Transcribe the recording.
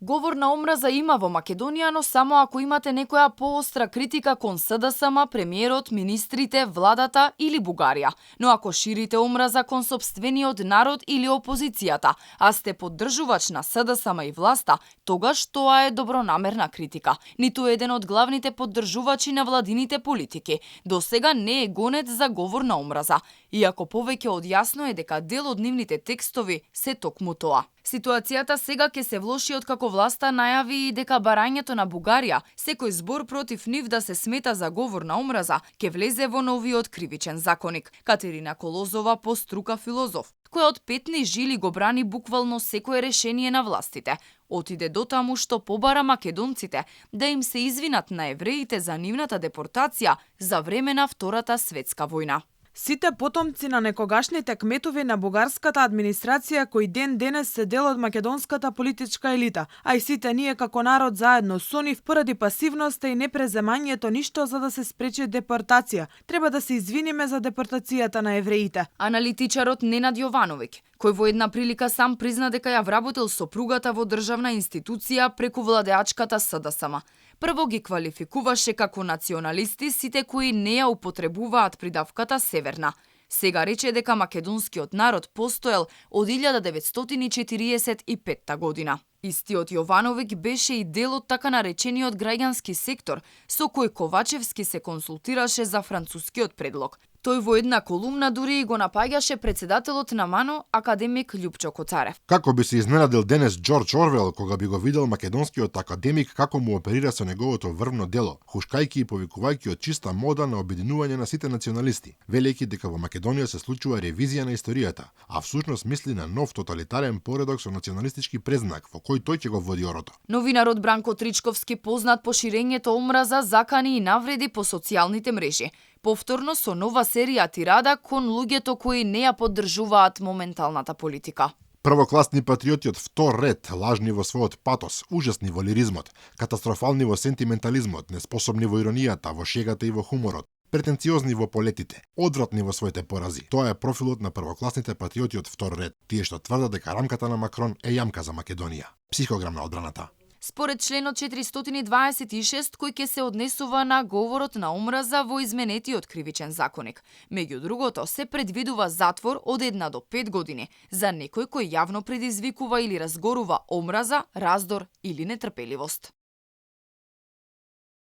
Говор на омраза има во Македонија, но само ако имате некоја поостра критика кон СДСМ, премиерот, министрите, владата или Бугарија. Но ако ширите омраза кон сопствениот народ или опозицијата, а сте поддржувач на СДСМ и власта, тогаш тоа е добронамерна критика. Ниту еден од главните поддржувачи на владините политики досега не е гонет за говор на омраза, иако повеќе од јасно е дека дел од нивните текстови се токму тоа. Ситуацијата сега ќе се влоши откако власта најави и дека барањето на Бугарија, секој збор против нив да се смета за говор на омраза, ќе влезе во новиот кривичен законник. Катерина Колозова, по струка филозоф, која од петни жили го брани буквално секое решение на властите, отиде до таму што побара македонците да им се извинат на евреите за нивната депортација за време на Втората светска војна. Сите потомци на некогашните кметови на бугарската администрација кои ден денес се дел од македонската политичка елита, а и сите ние како народ заедно со нив поради пасивноста и непреземањето ништо за да се спречи депортација. Треба да се извиниме за депортацијата на евреите. Аналитичарот Ненад Јовановиќ, кој во една прилика сам призна дека ја вработил сопругата во државна институција преку владеачката СДСМ. Прво ги квалификуваше како националисти сите кои не ја употребуваат придавката северна. Сега рече дека македонскиот народ постоел од 1945 година. Истиот Јовановиќ беше и дел од така наречениот граѓански сектор, со кој Ковачевски се консултираше за францускиот предлог. Тој во една колумна дури и го напаѓаше председателот на МАНО, академик Љупчо Коцарев. Како би се изненадил денес Џорџ Орвел кога би го видел македонскиот академик како му оперира со неговото врвно дело, хушкајки и повикувајќи од чиста мода на обединување на сите националисти, велејќи дека во Македонија се случува ревизија на историјата, а всушност мисли на нов тоталитарен поредок со националистички презнак во кој тој ќе го води орото. Новинарот Бранко Тричковски, познат по ширењето омраза, закани и навреди по социјалните мрежи. Повторно со нова серија тирада кон луѓето кои не ја поддржуваат моменталната политика. Првокласни патриоти од втор ред, лажни во својот патос, ужасни во лиризмот, катастрофални во сентиментализмот, неспособни во иронијата, во шегата и во хуморот, претенциозни во полетите, одвратни во своите порази. Тоа е профилот на првокласните патриоти од втор ред, тие што тврдат дека рамката на Макрон е јамка за Македонија. Психограм на одбраната. Според членот 426 кој ќе се однесува на говорот на омраза во изменетиот кривичен законник. Меѓу другото, се предвидува затвор од 1 до 5 години за некој кој јавно предизвикува или разгорува омраза, раздор или нетрпеливост.